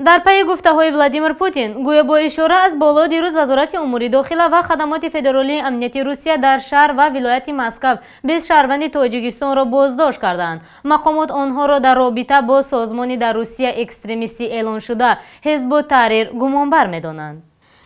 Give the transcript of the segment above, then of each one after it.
Дар пайи гуфтаҳои Владимир Путин, гӯё бо ишора аз боло, дирӯз Вазорати умури дохила ва Хадамоти федералии амнияти Русия дар шаҳр ва вилояти Москав 20 шаҳрванди Тоҷикистонро боздошт карданд. Мақомот онҳоро дар робита бо созмони дар Русия экстремистӣ эълоншуда Ҳизбу Таҳрир гумонбар медонанд.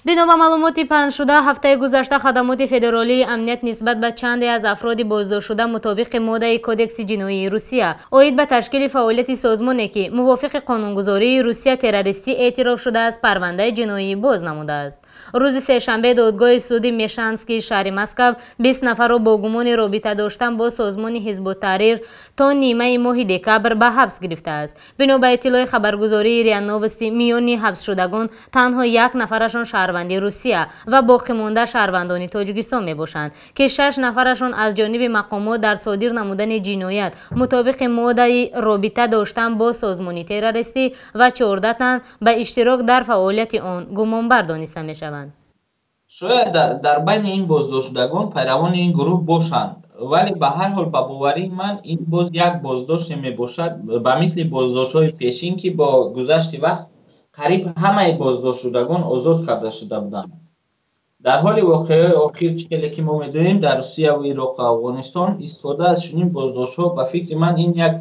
Бино ба маълумоти паҳншуда, ҳафтаи гузашта Хадамоти федералии амният нисбат ба чанде аз афроди боздоштшуда мутобиқи моддаи Кодекси ҷиноии Русия оид ба ташкили фаъолияти созмоне, ки мувофиқи қонунгузории Русия террористӣ эътироф шудааст, парвандаи ҷиноӣ боз намудааст. Рӯзи сешанбе додгоҳи суди Мешанскии шаҳри Москав 20 нафарро бо гумони робита доштан бо созмони Ҳизбу Таҳрир то нимаи моҳи декабр ба ҳабс гирифтааст. Бино ба иттилои хабаргузории РИА Новости, миёни ҳабсшудагон танҳо як нафарашон шаҳрванди Русия ва боқимонда шаҳрвандони Тоҷикистон мебошанд, ки шаш нафарашон аз ҷониби мақомот дар содир намудани ҷиноят мутобиқи моддаи робита доштан бо созмони террористӣ ва 14 тан ба иштирок дар фаъолияти он гумонбар дониста мешаванд. Шояд дар байни ин боздоштшудагон пайравони ин гурӯҳ бошанд, вале ба ҳар ҳол, ба боварии ман, ин боз як боздоште мебошад ба мисли боздоштҳои пешин, ки бо гузашти вақт қариб ҳамаи боздоштшудагон озод карда шуда буданд. Дар ҳоли воқеаҳои охир, чӣ хеле ки мо медонем, дар Русияву Ироқу Афғонистон, истифода аз чунин боздоштҳо, ба фикри ман, ин як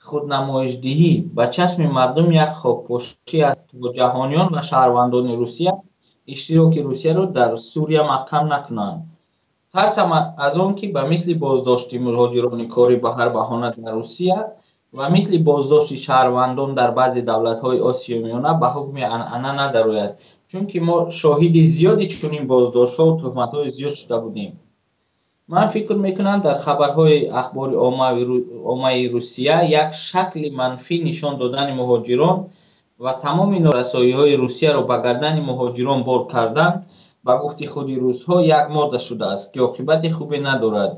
худнамоишдиҳӣ ба чашми мардум, як хокпошӣ аст, то ҷаҳониён ва шаҳрвандони Русия иштироки Русияро дар Сурия маҳкам накунанд. Тарсам аз он, ки ба мисли боздошти муҳоҷирони корӣ ба ҳар баҳона дар Русия ва мисли боздошти шаҳрвандон дар баъзе давлатҳои Осиёи Миёна ба ҳукми анъана надарояд, чунки мо шоҳиди зиёди чунин боздоштҳо туҳматҳои зиёд шуда будем. Ман фикр мекунам, дар хабарҳои ахбори оммаи Русия як шакли манфӣ нишон додани муҳоҷирон ва тамоми норасоиҳои Русияро ба гардани муҳоҷирон бор кардан, ба гуфти худи русҳо, як мода шудааст, ки оқибати хубе надорад.